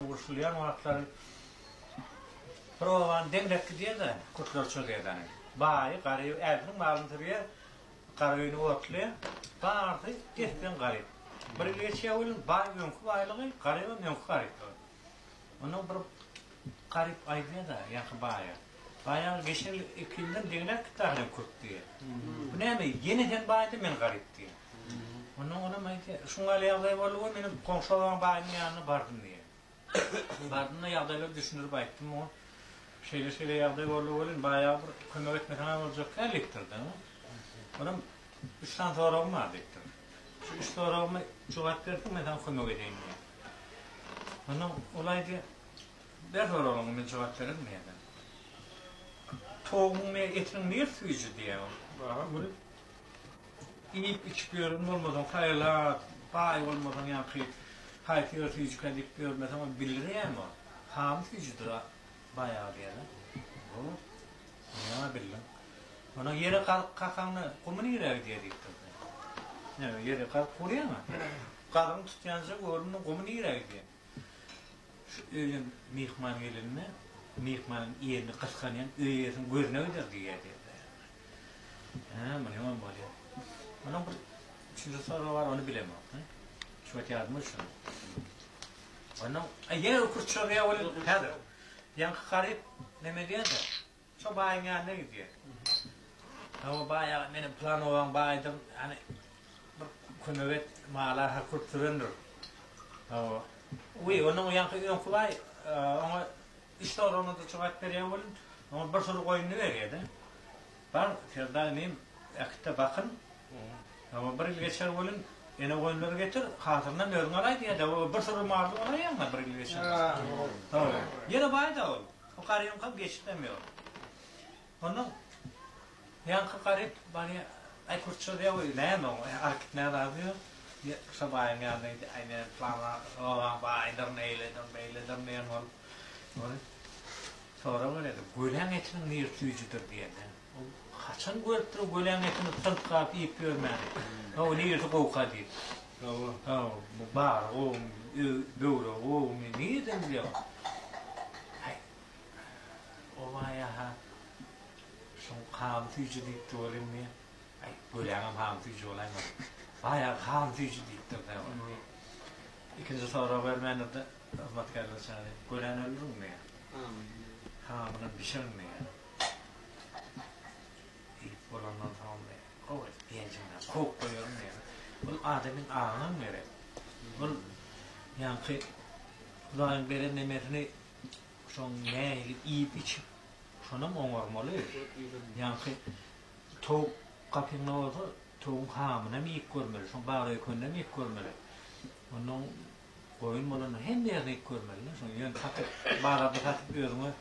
Urşulýan wagtlary bir obany deňläp gidýär-de, kürtler çözýär ony. Baýy, garyby ärsiniň malyny sürýär, gara öýüni otlaýar. Barysy des-deň garyp. Bir ýyl geçýär welin, baý öňki baýlygy, garybam öňki garyplygy. Ondan bir garyp aýdýar-da, ýaňky baýa. Baý aga geçen ýyl ikimizem deňläp gitdi ahyryn kürt diýýär. Bu näme, ýene sen baýda, men garyp diýýär. Ondan olam aýdýar, şuň ýaly ýagdaý boldy we menem goňşy obaň baýynyň ýanyna bardym diýýär. Bardym-da ýagdaýlary düşündirip aýtdym oňa. Şeýle-şeýle ýagdaý boldy welin, baý aga bir kömek etmeseň-ä boljak däl diýipdir-de. Olam üç sany soragym bar diýipdir. Şu üç soragyma jogap berseň men saňa kömek edeýin diýýär. Ondan ol aýdýar, ber soragyňy men jogap bererin diýýär. Towugyň etiniň niresi süýji diýýär ol. Gülüp. Iýip-içip ýören bolmasaň, saýlap, baý bolmasaň ýaňky haýsy ýer süýjükä diýip ýörmeseň ol bildirýärmi ol? Hamy süýjüdir baý aga diýýär-de. Ho, muny-a bildiň. Ondan ýere gazyk kakaňda gumy nirä gidýär diýipdir. Näme, ýere gazyk urýaňa? Gazygyň tutýanja gördüm-de gumy nirä gidýär? Şu öýe myhman gelende, myhmanyň ýerini gysganýan öý eýesiniň gözüne gider diýýär diýýär. Hä, munyňam bolýar. Onuň bir üçünji soragy bar, ony bilemok. Şu wagt ýadyma düşenok. Onuň ýene öküz çozýar welin, häzir. Ýaňky garyp neme diýer-de, şo baýyň ýanyna gidýär. Hawa, baý aga, menem pylan obaň baýydym, ýani bir kömek et, mala-ha köp sürendir. Hawa. Wiý, onuň ýaňky öňki baý oňa Üç soragyna-da jogap berýär welin, oňa bir süri goýnuny berýär-de. Bar, Serdar inim, äkit-de bakyn. Hawa, bir ýyl geçer welin, ene goýunlary getir, hasylynam özüň alaý diýýär-de, o bir süri mally bolaýýaň-a bir ýyl geçen. Hawa. Ýene baý-da ol. O garybyňkam geçdem ýok. Onnoň ýaňky garyp barýa, aý kürtçe diýýär, oý näme oň, alyp gitmäge zady ýok. Şo baýyň ýanyna gidýär, aý men pylan obaň baýydyryn, eýledir, beýledir diýen bolup, ony sorag berýär-de, göläň etiniň niri süýjüdir diýende, ol haçan görüpdir o göläň etini syntgap iýip ýörmäni, hawa niresi gowuka diýip. Hawa, hawa, bu bagry gowumy, böwregi gowumy, nireden bilýär ol. Aý, O baýa-ha şoň hamy süýji diýipdi welin diýýä. Aý, göläňem hamy süýji bolaýmaz. Baýagy hamy süýji diýipdir-dä ol. Ikinji sorag bermändir-de, hyzmatkärler çagyryp, Göläni öldüriň diýýä. Hamynam bişiriň diýýä. Iýip bolandan soňam diýýä, gowy edip ýenjiňden kowup goýaryn diýýä. Ol adamyň aňam gerek. Ol ýaňky Hudaýyň beren nemesini Şoň nähili iýip-içip, şonam oňarmaly. Ýaňky towuk gapyňda bolsa, towugyň hamynam iýip görmeli, şoň bagry-öýkeninem iýip görmeli. Onnoň goýun bolanda hemme ýerini iýip görmeli-de, şoň ýöne satyp, bazarda satyp özüňe.